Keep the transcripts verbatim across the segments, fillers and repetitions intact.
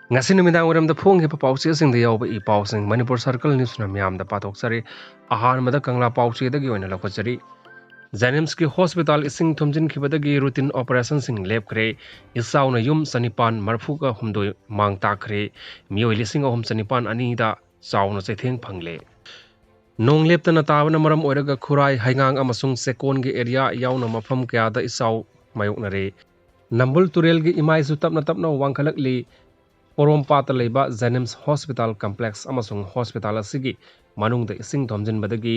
ꯉꯁꯤ ꯅꯨꯃꯤꯗꯥꯡ ꯋꯥꯏꯔꯝꯗ ꯐꯣꯡꯈꯤꯕ ꯄꯥꯎꯆꯦꯁꯤꯡꯗ ꯌꯥꯎꯕ ꯏ ꯄꯥꯎꯁꯤꯡ ꯃꯅꯤꯄꯨꯔ ꯁꯔꯀꯜ ꯅ꯭ꯌꯨꯁꯅ ꯃꯤꯌꯥꯝꯗ ꯄꯥꯊꯣꯛꯆꯔꯤ꯫ ꯑꯍꯥꯟꯕꯗ ꯀꯪꯂꯥ ꯄꯥꯎꯆꯦꯗꯒꯤ ꯑꯣꯏꯅ ꯂꯧꯈꯠꯆꯔꯤ꯫ ꯖꯦꯅꯤꯝꯁꯀꯤ ꯍꯣꯁꯄꯤꯇꯥꯜ ꯏꯁꯤꯡ ꯊꯨꯝꯖꯤꯟꯈꯤꯕꯗꯒꯤ ꯔꯨꯇꯤꯟ ꯑꯣꯄꯔꯦꯁꯟꯁꯤꯡ ꯂꯦꯞꯈ꯭ꯔꯦ꯫ ꯏꯆꯥꯎꯅ ꯌꯨꯝ ꯆꯅꯤꯄꯥꯟ ꯃꯔꯤꯐꯨꯒ ꯍꯨꯝꯗꯣꯏ ꯃꯥꯡ ꯇꯥꯛꯈ꯭ꯔꯦ꯫ ꯃꯤꯑꯣꯏ ꯂꯤꯁꯤꯡ ꯑꯍꯨꯝ ꯆꯅꯤꯄꯥꯟ ꯑꯅꯤꯗ ꯆꯥꯎꯅ ꯆꯩꯊꯦꯡ ꯐꯪꯂꯦ꯫ ꯅꯣꯡ ꯂꯦꯞꯇꯅ ꯇꯥꯕꯅ ꯃꯔꯝ ꯑꯣꯏꯔꯒ ꯈꯨꯔꯥꯏ, ꯍꯩꯉꯥꯡ ꯑꯃꯁꯨꯡ ꯆꯦꯛꯀꯣꯟꯒꯤ ꯑꯦꯔꯤꯌꯥ ꯌꯥꯎꯅ ꯃꯐꯝ ꯀꯌꯥꯗ ꯏꯆꯥꯎ ꯃꯥꯌꯣꯛꯅꯔꯦ꯫ ꯅꯝꯕꯨꯜ ꯇꯨꯔꯦꯜꯒꯤ ꯏꯃꯥꯏꯁꯨ ꯇꯞꯅ ꯇꯞꯅ ꯋꯥꯡꯈꯠꯂꯛꯂꯤ꯫ ꯄꯣꯔꯣꯝꯄꯥꯠꯇ ꯂꯩꯕ ꯖꯦꯅꯤꯝꯁ ꯍꯣꯁꯄꯤꯇꯥꯜ ꯀꯝꯄ꯭ꯂꯦꯛꯁ ꯑꯃꯁꯨꯡ ꯍꯣꯁꯄꯤꯇꯥꯜ ꯑꯁꯤꯒꯤ ꯃꯅꯨꯡꯗ ꯏꯁꯤꯡ ꯊꯨꯝꯖꯤꯟꯕꯗꯒꯤ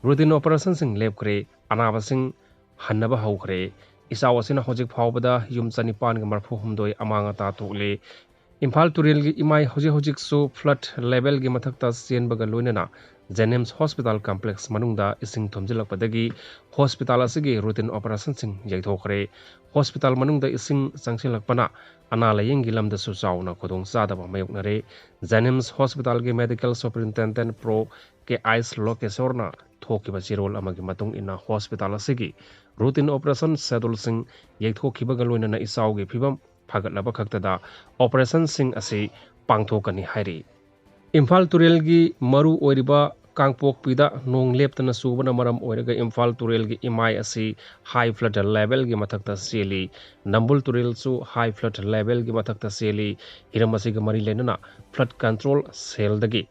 ꯔꯨꯇꯤꯟ ꯑꯣꯄꯔꯦꯁꯟꯁꯤꯡ ꯂꯦꯞꯈ꯭ꯔꯦ꯫ ꯑꯅꯥꯕꯁꯤꯡ ꯍꯟꯅꯕ ꯍꯧꯈ꯭ꯔꯦ꯫ ꯏꯆꯥꯎ ꯑꯁꯤꯅ ꯍꯧꯖꯤꯛ ꯐꯥꯎꯕꯗ ꯌꯨꯝ ꯆꯅꯤꯄꯥꯟꯒ ꯃꯔꯤꯐꯨ ꯍꯨꯝꯗꯣꯏ ꯑꯃꯥꯡ ꯑꯇꯥ ꯊꯣꯛꯂꯦ꯫ ꯏꯝꯐꯥꯜ ꯇꯨꯔꯦꯜꯒꯤ ꯏꯃꯥꯏ ꯍꯧꯖꯤꯛ ꯍꯧꯖꯤꯛꯁꯨ ꯐ꯭ꯂꯠ ꯂꯦꯚꯦꯜꯒꯤ ꯃꯊꯛꯇ ꯆꯦꯟꯕꯒ ꯂꯣꯏꯅꯅ ꯖꯦꯅꯤꯝꯁ ꯍꯣꯁꯄꯤꯇꯥꯜ ꯀꯝꯄ꯭ꯂꯦꯛꯁ ꯃꯅꯨꯡꯗ ꯏꯁꯤꯡ ꯊꯨꯝꯖꯤꯜꯂꯛꯄꯗꯒꯤ ꯍꯣꯁꯄꯤꯇꯥꯜ ꯑꯁꯤꯒꯤ ꯔꯨꯇꯤꯟ ꯑꯣꯄꯔꯦꯁꯟꯁꯤꯡ ꯌꯩꯊꯣꯛꯈ꯭ꯔꯦ꯫ ꯍꯣꯁꯄꯤꯇꯥꯜ ꯃꯅꯨꯡꯗ ꯏꯁꯤꯡ ꯆꯪꯁꯤꯜꯂꯛꯄꯅ ꯑꯅꯥ ꯂꯥꯌꯦꯡꯒꯤ ꯂꯝꯗꯁꯨ ꯆꯥꯎꯅ ꯈꯨꯗꯣꯡꯆꯥꯗꯕ ꯃꯥꯌꯣꯛꯅꯔꯦ꯫ ꯖꯦꯅꯤꯝꯁ ꯍꯣꯁꯄꯤꯇꯥꯜꯒꯤ ꯃꯦꯗꯤꯀꯦꯜ ꯁꯨꯄꯔꯤꯟꯇꯦꯟꯗꯦꯟꯠ ꯄ꯭ꯔꯣ ꯀꯦ ꯑꯥꯏꯁ ꯂꯣꯀꯦꯁꯣꯔꯅ ꯊꯣꯛꯈꯤꯕ ꯆꯦꯔꯣꯜ ꯑꯃꯒꯤ ꯃꯇꯨꯡ ꯏꯟꯅ ꯍꯣꯁꯄꯤꯇꯥꯜ ꯑꯁꯤꯒꯤ ꯔꯨꯇꯤꯟ ꯑꯣꯄꯔꯦꯁꯟ ꯁꯦꯗꯨꯜꯁꯤꯡ ꯌꯩꯊꯣꯛꯈꯤꯕꯒ ꯂꯣꯏꯅꯅ ꯏꯆꯥꯎꯒꯤ ꯐꯤꯕꯝ ꯐꯒꯠꯂꯕ ꯈꯛꯇꯗ ꯑꯣꯄꯔꯦꯁꯟꯁꯤꯡ ꯑꯁꯤ ꯄꯥꯡꯊꯣꯛꯀꯅꯤ ꯍꯥꯏꯔꯤ꯫ ꯏꯝꯐꯥꯜ ꯇꯨꯔꯦꯜꯒꯤ ꯃꯔꯨ ꯑꯣꯏꯔꯤꯕ ꯀꯥꯡꯄꯣꯛꯄꯤꯗ ꯅꯣꯡ ꯂꯦꯞꯇꯅ ꯆꯨꯕꯅ ꯃꯔꯝ ꯑꯣꯏꯔꯒ ꯏꯝꯐꯥꯜ ꯇꯨꯔꯦꯜꯒꯤ ꯏꯃꯥꯏ ꯑꯁꯤ ꯍꯥꯏ ꯐ꯭ꯂꯠ ꯂꯦꯚꯦꯜꯒꯤ ꯃꯊꯛꯇ ꯆꯦꯜꯂꯤ꯫ ꯅꯝꯕꯨꯜ ꯇꯨꯔꯦꯜꯁꯨ ꯍꯥꯏ ꯐ꯭ꯂꯠ ꯂꯦꯚꯦꯜꯒꯤ ꯃꯊꯛꯇ ꯆꯦꯜꯂꯤ꯫ ꯍꯤꯔꯝ ꯑꯁꯤꯒ ꯃꯔꯤ ꯂꯩꯅꯅ ꯐ꯭ꯂꯠ ꯀꯟꯇ꯭ꯔꯣꯜ ꯁꯦꯜꯗꯒꯤ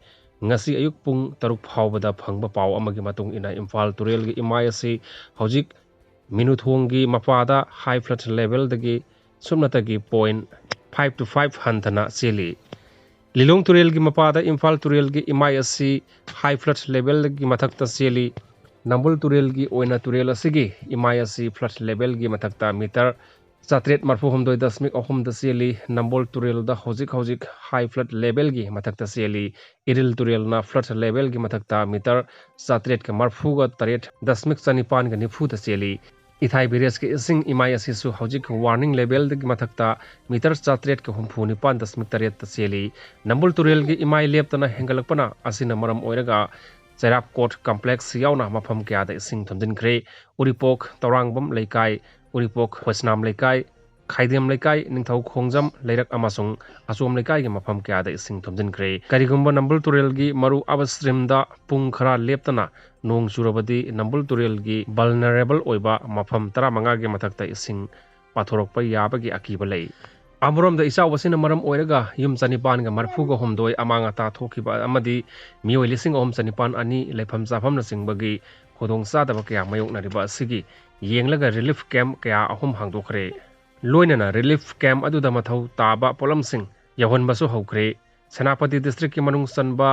ꯉꯁꯤ ꯑꯌꯨꯛ ꯄꯨꯡ ꯇꯔꯨꯛ ꯐꯥꯎꯕꯗ ꯐꯪꯕ ꯄꯥꯎ ꯑꯃꯒꯤ ꯃꯇꯨꯡ ꯏꯟꯅ ꯏꯝꯐꯥꯜ ꯇꯨꯔꯦꯜꯒꯤ ꯏꯃꯥꯏ ꯑꯁꯤ ꯍꯧꯖꯤꯛ ꯃꯤꯅꯨꯊꯣꯡꯒꯤ ꯃꯄꯥꯗ ꯍꯥꯏ ꯐ꯭ꯂꯠ ꯂꯦꯚꯦꯜꯗꯒꯤ ꯁꯨꯞꯅꯇꯒꯤ ꯄꯣꯏꯟꯠ ꯐꯥꯏꯚ ꯇꯨ ꯐꯥꯏꯚ ꯍꯟꯊꯅ ꯆꯦꯜꯂꯤ꯫ ꯂꯤꯂꯣꯡ ꯇꯨꯔꯦꯜꯒꯤ ꯃꯄꯥꯗ ꯏꯝꯐꯥꯜ ꯇꯨꯔꯦꯜꯒꯤ ꯏꯃꯥꯏ ꯑꯁꯤ ꯍꯥꯏ ꯐ꯭ꯂꯠ ꯂꯦꯚꯦꯜꯒꯤ ꯃꯊꯛꯇ ꯆꯦꯜꯂꯤ꯫ ꯅꯝꯕꯨꯜ ꯇꯨꯔꯦꯜꯒꯤ ꯑꯣꯏꯅ ꯇꯨꯔꯦꯜ ꯑꯁꯤꯒꯤ ꯏꯃꯥꯏ ꯑꯁꯤ ꯐ꯭ꯂꯠ ꯂꯦꯚꯦꯜꯒꯤ ꯃꯊꯛꯇ ꯃꯤꯇꯔ ꯆꯥꯇ꯭ꯔꯦꯠ ꯃꯔꯤꯐꯨ ꯍꯨꯝꯗꯣꯏ ꯗꯁꯃꯤꯛ ꯑꯍꯨꯝꯗ ꯆꯦꯜꯂꯤ꯫ ꯅꯝꯕꯨꯜ ꯇꯨꯔꯦꯜꯗ ꯍꯧꯖꯤꯛ ꯍꯧꯖꯤꯛ ꯍꯥꯏ ꯐ꯭ꯂꯠ ꯂꯦꯚꯦꯜꯒꯤ ꯃꯊꯛꯇ ꯆꯦꯜꯂꯤ꯫ ꯏꯔꯤꯜ ꯇꯨꯔꯦꯜꯅ ꯐ꯭ꯂꯠ ꯂꯦꯚꯦꯜꯒꯤ ꯃꯊꯛꯇ ꯃꯤꯇꯔ ꯆꯥꯇ꯭ꯔꯦꯠꯀ ꯃꯔꯤꯐꯨꯒ ꯇꯔꯦꯠ ꯗꯁꯃꯤꯛ ꯆꯅꯤꯄꯥꯟꯒ ꯅꯤꯐꯨꯗ ꯆꯦꯜꯂꯤ꯫ ꯏꯊꯥꯏ ꯕꯦꯔꯦꯖꯀꯤ ꯏꯁꯤꯡ ꯏꯃꯥꯏ ꯑꯁꯤꯁꯨ ꯍꯧꯖꯤꯛ ꯋꯥꯔꯅꯤꯡ ꯂꯦꯚꯦꯜꯗꯒꯤ ꯃꯊꯛꯇ ꯃꯤꯇꯔ ꯆꯥꯇ꯭ꯔꯦꯠꯀ ꯍꯨꯝꯐꯨ ꯅꯤꯄꯥꯟ ꯗꯁꯃꯤꯛ ꯇꯔꯦꯠꯇ ꯆꯦꯜꯂꯤ꯫ ꯅꯝꯕꯨꯜ ꯇꯨꯔꯦꯜꯒꯤ ꯏꯃꯥꯏ ꯂꯦꯞꯇꯅ ꯍꯦꯟꯒꯠꯂꯛꯄꯅ ꯑꯁꯤꯅ ꯃꯔꯝ ꯑꯣꯏꯔꯒ ꯆꯩꯔꯥꯞꯀꯣꯠ ꯀꯝꯄ꯭ꯂꯦꯛꯁ ꯌꯥꯎꯅ ꯃꯐꯝ ꯀꯌꯥꯗ ꯏꯁꯤꯡ ꯊꯨꯝꯖꯤꯟꯈ꯭ꯔꯦ꯫ ꯎꯔꯤꯄꯣꯛ ꯇꯧꯔꯥꯡꯕꯝ ꯂꯩꯀꯥꯏ, ꯎꯔꯤꯄꯣꯛ ꯍꯣꯏꯁꯅꯥꯝ ꯂꯩꯀꯥꯏ, ꯈꯥꯏꯗꯦꯝ ꯂꯩꯀꯥꯏ, ꯅꯤꯡꯊꯧ ꯈꯣꯡꯖꯝ, ꯂꯩꯔꯛ ꯑꯃꯁꯨꯡ ꯑꯆꯣꯝ ꯂꯩꯀꯥꯏꯒꯤ ꯃꯐꯝ ꯀꯌꯥꯗ ꯏꯁꯤꯡ ꯊꯨꯝꯖꯤꯟꯈ꯭ꯔꯦ꯫ ꯀꯔꯤꯒꯨꯝꯕ ꯅꯝꯕꯨꯜ ꯇꯨꯔꯦꯜꯒꯤ ꯃꯔꯨ upstreamꯗ ꯄꯨꯡ ꯈꯔ ꯂꯦꯞꯇꯅ ꯅꯣꯡ ꯆꯨꯔꯕꯗꯤ ꯅꯝꯕꯨꯜ ꯇꯨꯔꯦꯜꯒꯤ vulnerable ꯑꯣꯏꯕ ꯃꯐꯝ ꯇꯔꯥꯃꯉꯥꯒꯤ ꯃꯊꯛꯇ ꯏꯁꯤꯡ ꯄꯥꯊꯣꯔꯛꯄ ꯌꯥꯕꯒꯤ ꯑꯀꯤꯕ ꯂꯩ꯫ ꯑꯃꯔꯣꯝꯗ ꯏꯆꯥꯎ ꯑꯁꯤꯅ ꯃꯔꯝ ꯑꯣꯏꯔꯒ ꯌꯨꯝ ꯆꯅꯤꯄꯥꯟꯒ ꯃꯔꯤꯐꯨꯒ ꯍꯨꯝꯗꯣꯏ ꯑꯃꯥꯡ ꯑꯇꯥ ꯊꯣꯛꯈꯤꯕ ꯑꯃꯗꯤ ꯃꯤꯑꯣꯏ ꯂꯤꯁꯤꯡ ꯑꯍꯨꯝ ꯆꯅꯤꯄꯥꯟ ꯑꯅꯤ ꯂꯩꯐꯝ ꯆꯥꯐꯝꯅꯆꯤꯡꯕꯒꯤ ꯈꯨꯗꯣꯡꯆꯥꯗꯕ ꯀꯌꯥ ꯃꯥꯌꯣꯛꯅꯔꯤꯕ ꯑꯁꯤꯒꯤ ꯌꯦꯡꯂꯒ relief camp ꯀꯌꯥ ꯑꯍꯨꯝ ꯍꯥꯡꯗꯣꯛꯈ꯭ꯔꯦ꯫ ꯂꯣꯏꯅꯅ relief camp ꯑꯗꯨꯗ ꯃꯊꯧ ꯇꯥꯕ ꯄꯣꯠꯂꯝꯁꯤꯡ ꯌꯧꯍꯟꯕꯁꯨ ꯍꯧꯈ꯭ꯔꯦ꯫ ꯁꯦꯅꯥꯄꯇꯤ districtꯀꯤ ꯃꯅꯨꯡ ꯆꯟꯕ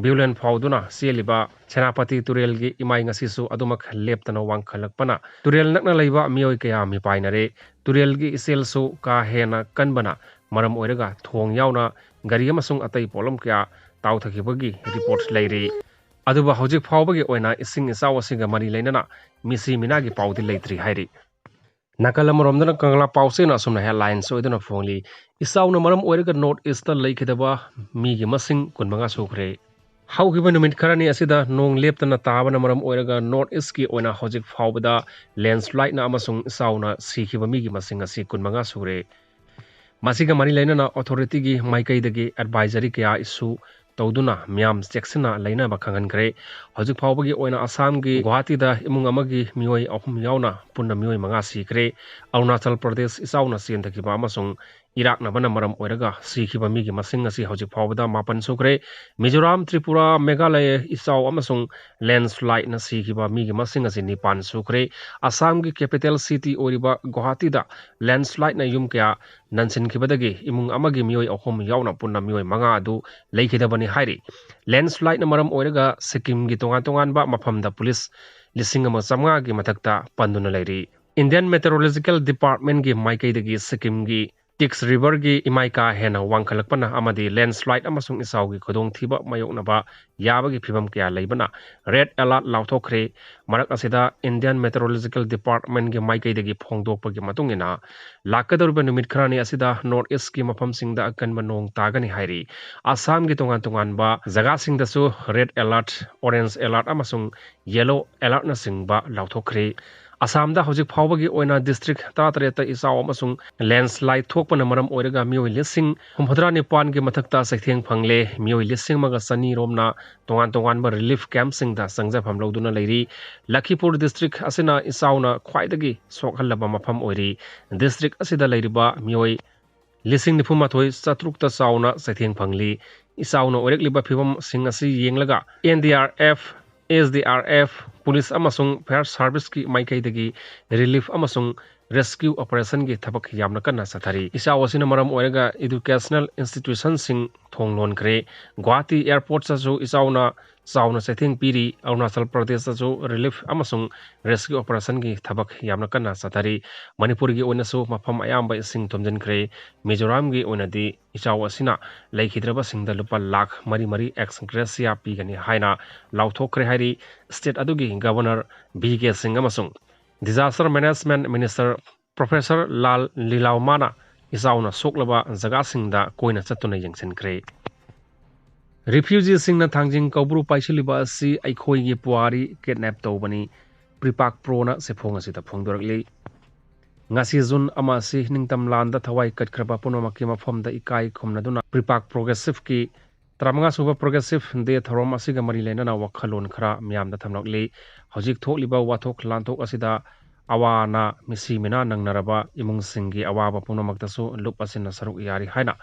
ꯕꯤꯎꯂꯦꯟ ꯐꯥꯎꯗꯨꯅ ꯆꯦꯜꯂꯤꯕ ꯁꯦꯅꯥꯄꯇꯤ ꯇꯨꯔꯦꯜꯒꯤ ꯏꯃꯥꯏ ꯉꯁꯤꯁꯨ ꯑꯗꯨꯃꯛ ꯂꯦꯞꯇꯅ ꯋꯥꯡꯈꯠꯂꯛꯄꯅ ꯇꯨꯔꯦꯜ ꯅꯛꯅ ꯂꯩꯕ ꯃꯤꯑꯣꯏ ꯀꯌꯥ ꯃꯤꯄꯥꯏꯅꯔꯦ꯫ ꯇꯨꯔꯦꯜꯒꯤ ꯏꯆꯦꯜꯁꯨ ꯀꯥ ꯍꯦꯟꯅ ꯀꯟꯕꯅ ꯃꯔꯝ ꯑꯣꯏꯔꯒ ꯊꯣꯡ ꯌꯥꯎꯅ ꯒꯥꯔꯤ ꯑꯃꯁꯨꯡ ꯑꯇꯩ ꯄꯣꯠꯂꯝ ꯀꯌꯥ ꯇꯥꯎꯊꯈꯤꯕꯒꯤ report ꯂꯩꯔꯤ꯫ ꯑꯗꯨꯕꯨ ꯍꯧꯖꯤꯛ ꯐꯥꯎꯕꯒꯤ ꯑꯣꯏꯅ ꯏꯁꯤꯡ ꯏꯆꯥꯎ ꯑꯁꯤꯒ ꯃꯔꯤ ꯂꯩꯅꯅ ꯃꯤꯁꯤ ꯃꯤꯅꯥꯒꯤ ꯄꯥꯎꯗꯤ ꯂꯩꯇ꯭ꯔꯤ ꯍꯥꯏꯔꯤ꯫ ꯅꯥꯀꯜ ꯑꯃꯔꯣꯝꯗꯅ ꯀꯪꯂꯥ ꯄꯥꯎꯆꯦꯅ ꯑꯁꯨꯝꯅ headline ꯁꯣꯏꯗꯨꯅ ꯐꯣꯡꯂꯤ, ꯏꯆꯥꯎꯅ ꯃꯔꯝ ꯑꯣꯏꯔꯒ North Eastꯇ ꯂꯩꯈꯤꯗꯕ ꯃꯤꯒꯤ ꯃꯁꯤꯡ ꯀꯨꯟꯃꯉꯥ ꯁꯨꯈ꯭ꯔꯦ꯫ ꯍꯧꯈꯤꯕ ꯅꯨꯃꯤꯠ ꯈꯔꯅꯤ ꯑꯁꯤꯗ ꯅꯣꯡ ꯂꯦꯞꯇꯅ ꯇꯥꯕꯅ ꯃꯔꯝ ꯑꯣꯏꯔꯒ North Eastꯀꯤ ꯑꯣꯏꯅ ꯍꯧꯖꯤꯛ ꯐꯥꯎꯕꯗ landslideꯅ ꯑꯃꯁꯨꯡ ꯏꯆꯥꯎꯅ ꯁꯤꯈꯤꯕ ꯃꯤꯒꯤ ꯃꯁꯤꯡ ꯑꯁꯤ ꯀꯨꯟꯃꯉꯥ ꯁꯨꯔꯦ꯫ ꯃꯁꯤꯒ ꯃꯔꯤ ꯂꯩꯅꯅ authorityꯒꯤ ꯃꯥꯏꯀꯩꯗꯒꯤ advisory ꯀꯌꯥ issue ꯇꯧꯗꯨꯅ ꯃꯤꯌꯥꯝ ꯆꯦꯛꯁꯤꯟꯅ ꯂꯩꯅꯕ ꯈꯪꯍꯟꯈ꯭ꯔꯦ꯫ ꯍꯧꯖꯤꯛ ꯐꯥꯎꯕꯒꯤ ꯑꯣꯏꯅ ꯑꯁꯥꯝꯒꯤ ꯒꯨꯋꯥꯍꯥꯇꯤꯗ ꯏꯃꯨꯡ ꯑꯃꯒꯤ ꯃꯤꯑꯣꯏ ꯑꯍꯨꯝ ꯌꯥꯎꯅ ꯄꯨꯟꯅ ꯃꯤꯑꯣꯏ ꯃꯉꯥ ꯁꯤꯈ꯭ꯔꯦ꯫ ꯑꯔꯨꯅꯥꯆꯜ ꯄ꯭ꯔꯗꯦꯁ ꯏꯆꯥꯎꯅ ꯆꯦꯟꯊꯈꯤꯕ ꯑꯃꯁꯨꯡ ꯏꯔꯥꯛꯅꯕꯅ ꯃꯔꯝ ꯑꯣꯏꯔꯒ ꯁꯤꯈꯤꯕ ꯃꯤꯒꯤ ꯃꯁꯤꯡ ꯑꯁꯤ ꯍꯧꯖꯤꯛ ꯐꯥꯎꯕꯗ ꯃꯥꯄꯟ ꯁꯨꯈ꯭ꯔꯦ꯫ ꯃꯤꯖꯣꯔꯥꯝ, ꯇ꯭ꯔꯤꯄꯨꯔꯥ, ꯃꯦꯘꯥꯂꯌ ꯏꯆꯥꯎ ꯑꯃꯁꯨꯡ landslideꯅ ꯁꯤꯈꯤꯕ ꯃꯤꯒꯤ ꯃꯁꯤꯡ ꯑꯁꯤ ꯅꯤꯄꯥꯟ ꯁꯨꯈ꯭ꯔꯦ꯫ ꯑꯁꯥꯝꯒꯤ capital city ꯑꯣꯏꯔꯤꯕ ꯒꯨꯋꯥꯍꯥꯇꯤꯗ landslideꯅ ꯌꯨꯝ ꯀꯌꯥ ꯅꯟꯁꯤꯟꯈꯤꯕꯗꯒꯤ ꯏꯃꯨꯡ ꯑꯃꯒꯤ ꯃꯤꯑꯣꯏ ꯑꯍꯨꯝ ꯌꯥꯎꯅ ꯄꯨꯟꯅ ꯃꯤꯑꯣꯏ ꯃꯉꯥ ꯑꯗꯨ ꯂꯩꯈꯤꯗꯕꯅꯤ ꯍꯥꯏꯔꯤ꯫ Landslideꯅ ꯃꯔꯝ ꯑꯣꯏꯔꯒ ꯁꯤꯛꯀꯤꯝꯒꯤ ꯇꯣꯉꯥꯟ ꯇꯣꯉꯥꯟꯕ ꯃꯐꯝꯗ ꯄꯨꯂꯤꯁ ꯂꯤꯁꯤꯡ ꯑꯃ ꯆꯥꯝꯃꯉꯥꯒꯤ ꯃꯊꯛꯇ ꯄꯟꯗꯨꯅ ꯂꯩꯔꯤ꯫ Indian Meteorological Departmentꯀꯤ ꯃꯥꯏꯀꯩꯗꯒꯤ ꯁꯤꯛꯀꯤꯝꯒꯤ ꯇꯤꯛꯁ ꯔꯤꯚꯔꯒꯤ ꯏꯃꯥꯏ ꯀꯥ ꯍꯦꯟꯅ ꯋꯥꯡꯈꯠꯂꯛꯄꯅ ꯑꯃꯗꯤ landslide ꯑꯃꯁꯨꯡ ꯏꯆꯥꯎꯒꯤ ꯈꯨꯗꯣꯡꯊꯤꯕ ꯃꯥꯌꯣꯛꯅꯕ ꯌꯥꯕꯒꯤ ꯐꯤꯚꯝ ꯀꯌꯥ ꯂꯩꯕꯅ red alert ꯂꯥꯎꯊꯣꯛꯈ꯭ꯔꯦ꯫ ꯃꯔꯛ ꯑꯁꯤꯗ Indian Meteorological Departmentꯀꯤ ꯃꯥꯏꯀꯩꯗꯒꯤ ꯐꯣꯡꯗꯣꯛꯄꯒꯤ ꯃꯇꯨꯡ ꯏꯟꯅ, ꯂꯥꯛꯀꯗꯧꯔꯤꯕ ꯅꯨꯃꯤꯠ ꯈꯔꯅꯤ ꯑꯁꯤꯗ North Eastꯀꯤ ꯃꯐꯝꯁꯤꯡꯗ ꯑꯀꯟꯕ ꯅꯣꯡ ꯇꯥꯒꯅꯤ ꯍꯥꯏꯔꯤ꯫ ꯑꯁꯥꯝꯒꯤ ꯇꯣꯉꯥꯟ ꯇꯣꯉꯥꯟꯕ ꯖꯒꯥꯁꯤꯡꯗꯁꯨ red alert, orange alert ꯑꯃꯁꯨꯡ yellow alertꯅꯆꯤꯡꯕ ꯂꯥꯎꯊꯣꯛꯈ꯭ꯔꯦ꯫ ꯑꯁꯥꯝꯗ ꯍꯧꯖꯤꯛ ꯐꯥꯎꯕꯒꯤ ꯑꯣꯏꯅ district ꯇꯔꯥꯇꯔꯦꯠꯇ ꯏꯆꯥꯎ ꯑꯃꯁꯨꯡ landslide ꯊꯣꯛꯄꯅ ꯃꯔꯝ ꯑꯣꯏꯔꯒ ꯃꯤꯑꯣꯏ ꯂꯤꯁꯤꯡ ꯍꯨꯝꯐꯨꯇꯔꯥ ꯅꯤꯄꯥꯟꯒꯤ ꯃꯊꯛꯇ ꯆꯩꯊꯦꯡ ꯐꯪꯂꯦ꯫ ꯃꯤꯑꯣꯏ ꯂꯤꯁꯤꯡ ꯑꯃꯒ ꯆꯅꯤ ꯔꯣꯝꯅ ꯇꯣꯉꯥꯟ ꯇꯣꯉꯥꯟꯕ relief campꯁꯤꯡꯗ ꯆꯪꯖꯐꯝ ꯂꯧꯗꯨꯅ ꯂꯩꯔꯤ꯫ ꯂꯈꯤꯄꯨꯔ district ꯑꯁꯤꯅ ꯏꯆꯥꯎꯅ ꯈ꯭ꯋꯥꯏꯗꯒꯤ ꯁꯣꯛꯍꯜꯂꯕ ꯃꯐꯝ ꯑꯣꯏꯔꯤ꯫ District ꯑꯁꯤꯗ ꯂꯩꯔꯤꯕ ꯃꯤꯑꯣꯏ ꯂꯤꯁꯤꯡ ꯅꯤꯐꯨ ꯃꯥꯊꯣꯏ ꯆꯥꯇ꯭ꯔꯨꯛꯇ ꯆꯥꯎꯅ ꯆꯩꯊꯦꯡ ꯐꯪꯂꯤ꯫ ꯏꯆꯥꯎꯅ ꯑꯣꯏꯔꯛꯂꯤꯕ ꯐꯤꯕꯝꯁꯤꯡ ꯑꯁꯤ ꯌꯦꯡꯂꯒ N D R F, S D R F, police ꯑꯃꯁꯨꯡ fire serviceꯀꯤ ꯃꯥꯏꯀꯩꯗꯒꯤ relief ꯑꯃꯁꯨꯡ rescue operationꯒꯤ ꯊꯕꯛ ꯌꯥꯝꯅ ꯀꯟꯅ ꯆꯠꯊꯔꯤ꯫ ꯏꯆꯥꯎ ꯑꯁꯤꯅ ꯃꯔꯝ ꯑꯣꯏꯔꯒ educational institutionꯁꯤꯡ ꯊꯣꯡ ꯂꯣꯟꯈ꯭ꯔꯦ꯫ ꯒꯨꯋꯥꯍꯥꯇꯤ airportꯇꯁꯨ ꯏꯆꯥꯎꯅ ꯆꯥꯎꯅ ꯆꯩꯊꯦꯡ ꯄꯤꯔꯤ꯫ ꯑꯔꯨꯅꯥꯆꯜ ꯄ꯭ꯔꯗꯦꯁꯇꯁꯨ relief ꯑꯃꯁꯨꯡ rescue operationꯒꯤ ꯊꯕꯛ ꯌꯥꯝꯅ ꯀꯟꯅ ꯆꯠꯊꯔꯤ꯫ ꯃꯅꯤꯄꯨꯔꯒꯤ ꯑꯣꯏꯅꯁꯨ ꯃꯐꯝ ꯑꯌꯥꯝꯕ ꯏꯁꯤꯡ ꯊꯨꯝꯖꯤꯟꯈ꯭ꯔꯦ꯫ ꯃꯤꯖꯣꯔꯥꯝꯒꯤ ꯑꯣꯏꯅꯗꯤ ꯏꯆꯥꯎ ꯑꯁꯤꯅ ꯂꯩꯈꯤꯗ꯭ꯔꯕꯁꯤꯡꯗ ꯂꯨꯄꯥ ꯂꯥꯈ ꯃꯔꯤ ꯃꯔꯤ ex gratia ꯄꯤꯒꯅꯤ ꯍꯥꯏꯅ ꯂꯥꯎꯊꯣꯛꯈ꯭ꯔꯦ ꯍꯥꯏꯔꯤ꯫ State ꯑꯗꯨꯒꯤ Governor V K Singh ꯑꯃꯁꯨꯡ Disaster Management Minister Professor ꯂꯥꯜ ꯂꯤꯂꯥꯎꯃꯥꯅ ꯏꯆꯥꯎꯅ ꯁꯣꯛꯂꯕ ꯖꯒꯥꯁꯤꯡꯗ ꯀꯣꯏꯅ ꯆꯠꯇꯨꯅ ꯌꯦꯡꯁꯤꯟꯈ꯭ꯔꯦ꯫ Refugeeꯁꯤꯡꯅ ꯊꯥꯡꯖꯤꯡ ꯀꯧꯕ꯭ꯔꯨ ꯄꯥꯏꯁꯤꯜꯂꯤꯕ ꯑꯁꯤ ꯑꯩꯈꯣꯏꯒꯤ ꯄꯨꯋꯥꯔꯤ, kidnap ꯇꯧꯕꯅꯤ, PREPAK Proꯅ ꯆꯦꯐꯣꯡ ꯑꯁꯤꯗ ꯐꯣꯡꯗꯣꯔꯛꯂꯤ꯫ ꯉꯁꯤ June ꯑꯃ ꯑꯁꯤ ꯅꯤꯡꯇꯝ ꯂꯥꯟꯗ ꯊꯋꯥꯏ ꯀꯠꯈ꯭ꯔꯕ ꯄꯨꯝꯅꯃꯛꯀꯤ ꯃꯐꯝꯗ ꯏꯀꯥꯏ ꯈꯨꯝꯅꯗꯨꯅ PREPAK Progressiveꯀꯤ ꯇꯔꯥꯃꯉꯥ ꯁꯨꯕ Progressive Day ꯊꯧꯔꯝ ꯑꯁꯤꯒ ꯃꯔꯤ ꯂꯩꯅꯅ ꯋꯥꯈꯜꯂꯣꯟ ꯈꯔ ꯃꯤꯌꯥꯝꯗ ꯊꯝꯂꯛꯂꯤ꯫ ꯍꯧꯖꯤꯛ ꯊꯣꯛꯂꯤꯕ ꯋꯥꯊꯣꯛ ꯂꯥꯟꯊꯣꯛ ꯑꯁꯤꯗ ꯑꯋꯥ ꯑꯅꯥ, ꯃꯤꯁꯤ ꯃꯤꯅꯥ ꯅꯪꯅꯔꯕ ꯏꯃꯨꯡꯁꯤꯡꯒꯤ ꯑꯋꯥꯕ ꯄꯨꯝꯅꯃꯛꯇꯁꯨ ꯂꯨꯞ ꯑꯁꯤꯅ ꯁꯔꯨꯛ ꯌꯥꯔꯤ ꯍꯥꯏꯅ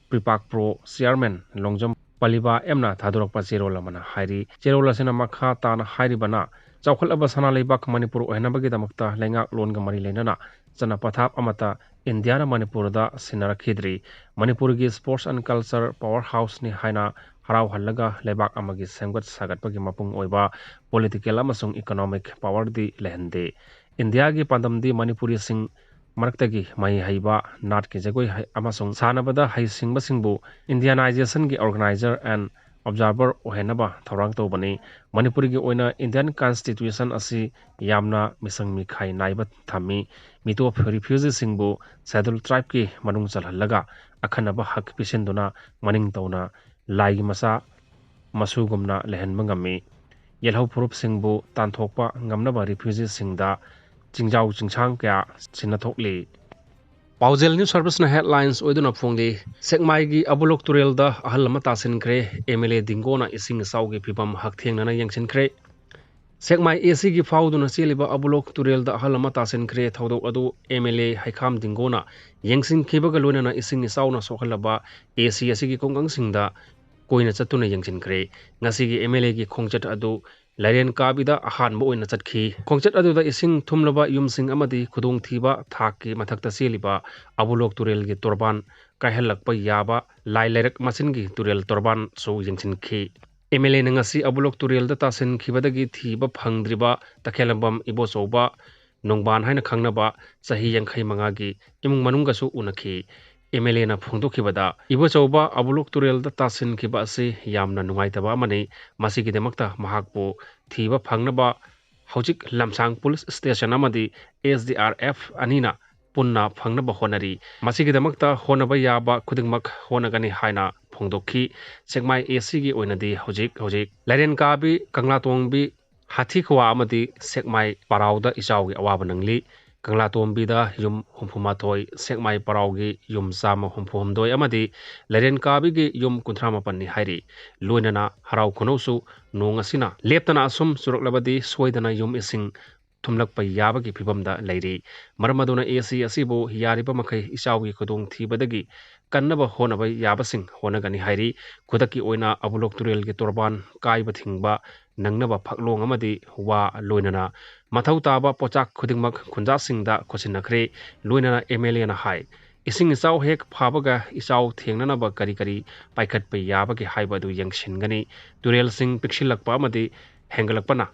PREPAK Pro Chairman ꯂꯣꯡꯖꯝ ꯄꯂꯤꯕꯥ ꯑꯦꯝꯅ ꯊꯥꯗꯣꯔꯛꯄ ꯆꯦꯔꯣꯜ ꯑꯃꯅ ꯍꯥꯏꯔꯤ꯫ ꯆꯦꯔꯣꯜ ꯑꯁꯤꯅ ꯃꯈꯥ ꯇꯥꯅ ꯍꯥꯏꯔꯤꯕꯅ, ꯆꯥꯎꯈꯠꯂꯕ ꯁꯅꯥ ꯂꯩꯕꯥꯛ ꯃꯅꯤꯄꯨꯔ ꯑꯣꯏꯍꯟꯅꯕꯒꯤꯗꯃꯛꯇ ꯂꯩꯉꯥꯛꯂꯣꯟꯒ ꯃꯔꯤ ꯂꯩꯅꯅ ꯆꯠꯅ ꯄꯊꯥꯞ ꯑꯃꯠꯇ ꯏꯟꯗꯤꯌꯥꯅ ꯃꯅꯤꯄꯨꯔꯗ ꯁꯤꯟꯅꯔꯛꯈꯤꯗ꯭ꯔꯤ꯫ ꯃꯅꯤꯄꯨꯔꯒꯤ sports and culture power houseꯅꯤ ꯍꯥꯏꯅ ꯍꯔꯥꯎꯍꯜꯂꯒ ꯂꯩꯕꯥꯛ ꯑꯃꯒꯤ ꯁꯦꯝꯒꯠ ꯁꯥꯒꯠꯄꯒꯤ ꯃꯄꯨꯡ ꯑꯣꯏꯕ political ꯑꯃꯁꯨꯡ economic powerꯗꯤ ꯂꯩꯍꯟꯗꯦ꯫ ꯏꯟꯗꯤꯌꯥꯒꯤ ꯄꯥꯟꯗꯝꯗꯤ ꯃꯅꯤꯄꯨꯔꯤꯁꯤꯡ ꯃꯔꯛꯇꯒꯤ ꯃꯍꯩ ꯍꯩꯕ, ꯅꯥꯠꯀꯤ ꯖꯒꯣꯏ ꯍꯩ-, ꯑꯃꯁꯨꯡ ꯁꯥꯟꯅꯕꯗ ꯍꯩꯁꯤꯡꯕꯁꯤꯡꯕꯨ Indianizationꯒꯤ organizer and observer ꯑꯣꯏꯍꯟꯅꯕ ꯊꯧꯔꯥꯡ ꯇꯧꯕꯅꯤ꯫ ꯃꯅꯤꯄꯨꯔꯒꯤ ꯑꯣꯏꯅ Indian Constitution ꯑꯁꯤ ꯌꯥꯝꯅ ꯃꯤꯁꯪ ꯃꯤꯈꯥꯏ ꯅꯥꯏꯕ ꯊꯝꯃꯤ꯫ ꯃꯤꯇꯣꯞ refugeeꯁꯤꯡꯕꯨ Scheduled Tribeꯀꯤ ꯃꯅꯨꯡ ꯆꯜꯍꯜꯂꯒ ꯑꯈꯟꯅꯕ ꯍꯛ ꯄꯤꯁꯤꯟꯗꯨꯅ ꯃꯅꯤꯡ ꯇꯧꯅ ꯂꯥꯏꯒꯤ ꯃꯆꯥ ꯃꯁꯨꯒꯨꯝꯅ ꯂꯩꯍꯟꯕ ꯉꯝꯃꯤ꯫ ꯌꯦꯜꯍꯧ ꯐꯨꯔꯨꯞꯁꯤꯡꯕꯨ ꯇꯥꯟꯊꯣꯛꯄ ꯉꯝꯅꯕ refugeeꯁꯤꯡꯗ ꯆꯤꯡꯖꯥꯎ ꯆꯤꯡꯁꯥꯡ ꯀꯌꯥ ꯁꯤꯟꯅ ꯊꯣꯛꯂꯤ꯫ ꯄꯥꯎꯖꯦꯜ ꯅ꯭ꯌꯨꯁ ꯁꯔꯚꯤꯁꯅ ꯍꯦꯗꯂꯥꯏꯟꯁ ꯑꯣꯏꯗꯨꯅ ꯐꯣꯡꯂꯤ꯫ ꯁꯦꯛꯃꯥꯏꯒꯤ ꯑꯕꯨꯂꯣꯛ ꯇꯨꯔꯦꯜꯗ ꯑꯍꯜ ꯑꯃ ꯇꯥꯁꯤꯟꯈ꯭ꯔꯦ꯫ ꯑꯦꯝ ꯑꯦꯜ ꯑꯦ ꯗꯤꯡꯒꯣꯅ ꯏꯁꯤꯡ ꯏꯆꯥꯎꯒꯤ ꯐꯤꯕꯝ ꯍꯛꯊꯦꯡꯅꯅ ꯌꯦꯡꯁꯤꯟꯈ꯭ꯔꯦ꯫ ꯁꯦꯛꯃꯥꯏ ꯑꯦ ꯁꯤꯒꯤ ꯐꯥꯎꯗꯨꯅ ꯆꯦꯜꯂꯤꯕ ꯑꯕꯨꯂꯣꯛ ꯇꯨꯔꯦꯜꯗ ꯑꯍꯜ ꯑꯃ ꯇꯥꯁꯤꯟꯈ꯭ꯔꯦ꯫ ꯊꯧꯗꯣꯛ ꯑꯗꯨ ꯑꯦꯝ ꯑꯦꯜ ꯑꯦ ꯍꯩꯈꯥꯝ ꯗꯤꯡꯒꯣꯅ ꯌꯦꯡꯁꯤꯟꯈꯤꯕꯒ ꯂꯣꯏꯅꯅ ꯏꯁꯤꯡ ꯏꯆꯥꯎꯅ ꯁꯣꯛꯍꯜꯂꯕ ꯑꯦ ꯁꯤ ꯑꯁꯤꯒꯤ ꯈꯨꯡꯒꯪꯁꯤꯡꯗ ꯀꯣꯏꯅ ꯆꯠꯇꯨꯅ ꯌꯦꯡꯁꯤꯟꯈ꯭ꯔꯦ꯫ ꯉꯁꯤꯒꯤ ꯑꯦꯝ ꯑꯦꯜ ꯑꯦꯒꯤ ꯈꯣꯡꯆꯠ ꯑꯗꯨ ꯂꯥꯏꯔꯦꯟ ꯀꯥꯕꯤꯗ ꯑꯍꯥꯟꯕ ꯑꯣꯏꯅ ꯆꯠꯈꯤ꯫ ꯈꯣꯡꯆꯠ ꯑꯗꯨꯗ ꯏꯁꯤꯡ ꯊꯨꯝꯂꯕ ꯌꯨꯝꯁꯤꯡ ꯑꯃꯗꯤ ꯈꯨꯗꯣꯡꯊꯤꯕ ꯊꯥꯛꯀꯤ ꯃꯊꯛꯇ ꯆꯦꯜꯂꯤꯕ ꯑꯕꯨꯂꯣꯛ ꯇꯨꯔꯦꯜꯒꯤ ꯇꯣꯔꯕꯥꯟ ꯀꯥꯏꯍꯜꯂꯛꯄ ꯌꯥꯕ ꯂꯥꯏ ꯂꯩꯔꯛ ꯃꯆꯤꯟꯒꯤ ꯇꯨꯔꯦꯜ ꯇꯣꯔꯕꯥꯟꯁꯨ ꯌꯦꯡꯁꯤꯟꯈꯤ꯫ ꯑꯦꯝ ꯑꯦꯜ ꯑꯦꯅ ꯉꯁꯤ ꯑꯕꯨꯂꯣꯛ ꯇꯨꯔꯦꯜꯗ ꯇꯥꯁꯤꯟꯈꯤꯕꯗꯒꯤ ꯊꯤꯕ ꯐꯪꯗ꯭ꯔꯤꯕ ꯇꯈꯦꯂꯝꯕꯝ ꯏꯕꯣꯆꯧꯕ ꯅꯣꯡꯕꯥꯟ ꯍꯥꯏꯅ ꯈꯪꯅꯕ ꯆꯍꯤ ꯌꯥꯡꯈꯩ ꯃꯉꯥꯒꯤ ꯏꯃꯨꯡ ꯃꯅꯨꯡꯒꯁꯨ ꯎꯅꯈꯤ꯫ ꯑꯦꯝ ꯑꯦꯜ ꯑꯦꯅ ꯐꯣꯡꯗꯣꯛꯈꯤꯕꯗ, ꯏꯕꯣꯆꯧꯕ ꯑꯕꯨꯂꯣꯛ ꯇꯨꯔꯦꯜꯗ ꯇꯥꯁꯤꯟꯈꯤꯕ ꯑꯁꯤ ꯌꯥꯝꯅ ꯅꯨꯡꯉꯥꯏꯇꯕ ꯑꯃꯅꯤ꯫ ꯃꯁꯤꯒꯤꯗꯃꯛꯇ ꯃꯍꯥꯛꯄꯨ ꯊꯤꯕ ꯐꯪꯅꯕ ꯍꯧꯖꯤꯛ ꯂꯝꯁꯥꯡ ꯄꯨꯂꯤꯁ ꯁ꯭ꯇꯦꯁꯟ ꯑꯃꯗꯤ ꯑꯦꯁ ꯗꯤ ꯑꯥꯔ ꯑꯦꯐ ꯑꯅꯤꯅ ꯄꯨꯟꯅ ꯐꯪꯅꯕ ꯍꯣꯠꯅꯔꯤ꯫ ꯃꯁꯤꯒꯤꯗꯃꯛꯇ ꯍꯣꯠꯅꯕ ꯌꯥꯕ ꯈꯨꯗꯤꯡꯃꯛ ꯍꯣꯠꯅꯒꯅꯤ ꯍꯥꯏꯅ ꯐꯣꯡꯗꯣꯛꯈꯤ꯫ ꯁꯦꯛꯃꯥꯏ ꯑꯦ ꯁꯤꯒꯤ ꯑꯣꯏꯅꯗꯤ ꯍꯧꯖꯤꯛ ꯍꯧꯖꯤꯛ ꯂꯥꯏꯔꯦꯟ ꯀꯥꯕꯤ, ꯀꯪꯂꯥꯇꯣꯡꯕꯤ, ꯍꯥꯊꯤꯈꯨꯋꯥ ꯑꯃꯗꯤ ꯁꯦꯛꯃꯥꯏ ꯄꯔꯥꯎꯗ ꯏꯆꯥꯎꯒꯤ ꯑꯋꯥꯕ ꯅꯪꯂꯤ꯫ ꯀꯪꯂꯥꯇꯣꯡꯕꯤꯗ ꯌꯨꯝ ꯍꯨꯝꯐꯨ ꯃꯥꯊꯣꯏ, ꯁꯦꯛꯃꯥꯏ ꯄꯔꯥꯎꯒꯤ ꯌꯨꯝ ꯆꯥꯝꯃ ꯍꯨꯝꯐꯨ ꯍꯨꯝꯗꯣꯏ ꯑꯃꯗꯤ ꯂꯥꯏꯔꯦꯟ ꯀꯥꯕꯤꯒꯤ ꯌꯨꯝ ꯀꯨꯟꯊ꯭ꯔꯥ ꯃꯥꯄꯟꯅꯤ ꯍꯥꯏꯔꯤ꯫ ꯂꯣꯏꯅꯅ ꯍꯔꯥꯎ ꯈꯨꯅꯧꯁꯨ ꯅꯣꯡ ꯑꯁꯤꯅ ꯂꯦꯞꯇꯅ ꯑꯁꯨꯝ ꯆꯨꯔꯛꯂꯕꯗꯤ ꯁꯣꯏꯗꯅ ꯌꯨꯝ ꯏꯁꯤꯡ ꯊꯨꯝꯂꯛꯄ ꯌꯥꯕꯒꯤ ꯐꯤꯕꯝꯗ ꯂꯩꯔꯤ꯫ ꯃꯔꯝ ꯑꯗꯨꯅ ꯑꯦ ꯁꯤ ꯑꯁꯤꯕꯨ ꯌꯥꯔꯤꯕ ꯃꯈꯩ ꯏꯆꯥꯎꯒꯤ ꯈꯨꯗꯣꯡꯊꯤꯕꯗꯒꯤ ꯀꯟꯅꯕ ꯍꯣꯠꯅꯕ ꯌꯥꯕꯁꯤꯡ ꯍꯣꯠꯅꯒꯅꯤ ꯍꯥꯏꯔꯤ꯫ ꯈꯨꯗꯛꯀꯤ ꯑꯣꯏꯅ ꯑꯕꯨꯂꯣꯛ ꯇꯨꯔꯦꯜꯒꯤ ꯇꯣꯔꯕꯥꯟ ꯀꯥꯏꯕ ꯊꯤꯡꯕ ꯅꯪꯅꯕ ꯐꯛꯂꯣꯡ ꯑꯃꯗꯤ ꯋꯥ, ꯂꯣꯏꯅꯅ ꯃꯊꯧ ꯇꯥꯕ ꯄꯣꯠꯆꯥꯛ ꯈꯨꯗꯤꯡꯃꯛ ꯈꯨꯟꯖꯥꯁꯤꯡꯗ ꯈꯣꯠꯆꯤꯟꯅꯈ꯭ꯔꯦ꯫ ꯂꯣꯏꯅꯅ ꯑꯦꯝ ꯑꯦꯜ ꯑꯦꯅ ꯍꯥꯏ, ꯏꯁꯤꯡ ꯏꯆꯥꯎ ꯍꯦꯛ ꯐꯥꯕꯒ ꯏꯆꯥꯎ ꯊꯦꯡꯅꯅꯕ ꯀꯔꯤ ꯀꯔꯤ ꯄꯥꯏꯈꯠꯄ ꯌꯥꯕꯒꯦ ꯍꯥꯏꯕ ꯑꯗꯨ ꯌꯦꯡꯁꯤꯟꯒꯅꯤ꯫ ꯇꯨꯔꯦꯜꯁꯤꯡ ꯄꯤꯛꯁꯤꯜꯂꯛꯄ ꯑꯃꯗꯤ ꯍꯦꯟꯒꯠꯂꯛꯄꯅ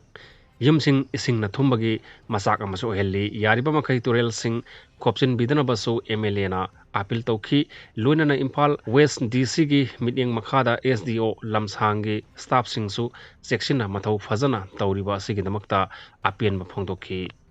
ꯌꯨꯝꯁꯤꯡ ꯏꯁꯤꯡꯅ ꯊꯨꯝꯕꯒꯤ ꯃꯆꯥꯛ ꯑꯃꯁꯨ ꯑꯣꯏꯍꯜꯂꯤ꯫ ꯌꯥꯔꯤꯕ ꯃꯈꯩ ꯇꯨꯔꯦꯜꯁꯤꯡ ꯈꯣꯞꯆꯤꯟꯕꯤꯗꯅꯕꯁꯨ ꯑꯦꯝ ꯑꯦꯜ ꯑꯦꯅ ꯑꯥꯄꯤꯜ ꯇꯧꯈꯤ꯫ ꯂꯣꯏꯅꯅ ꯏꯝꯐꯥꯜ ꯋꯦꯁ ꯗꯤ ꯁꯤꯒꯤ ꯃꯤꯠꯌꯦꯡ ꯃꯈꯥꯗ ꯑꯦꯁ ꯗꯤ ꯑꯣ ꯂꯝꯁꯥꯡꯒꯤ ꯁ꯭ꯇꯥꯐꯁꯤꯡꯁꯨ ꯆꯦꯛꯁꯤꯟꯅ ꯃꯊꯧ ꯐꯖꯅ ꯇꯧꯔꯤꯕ ꯑꯁꯤꯒꯤꯗꯃꯛꯇ ꯑꯄꯦꯟꯕ ꯐꯣꯡꯗꯣꯛꯈꯤ꯫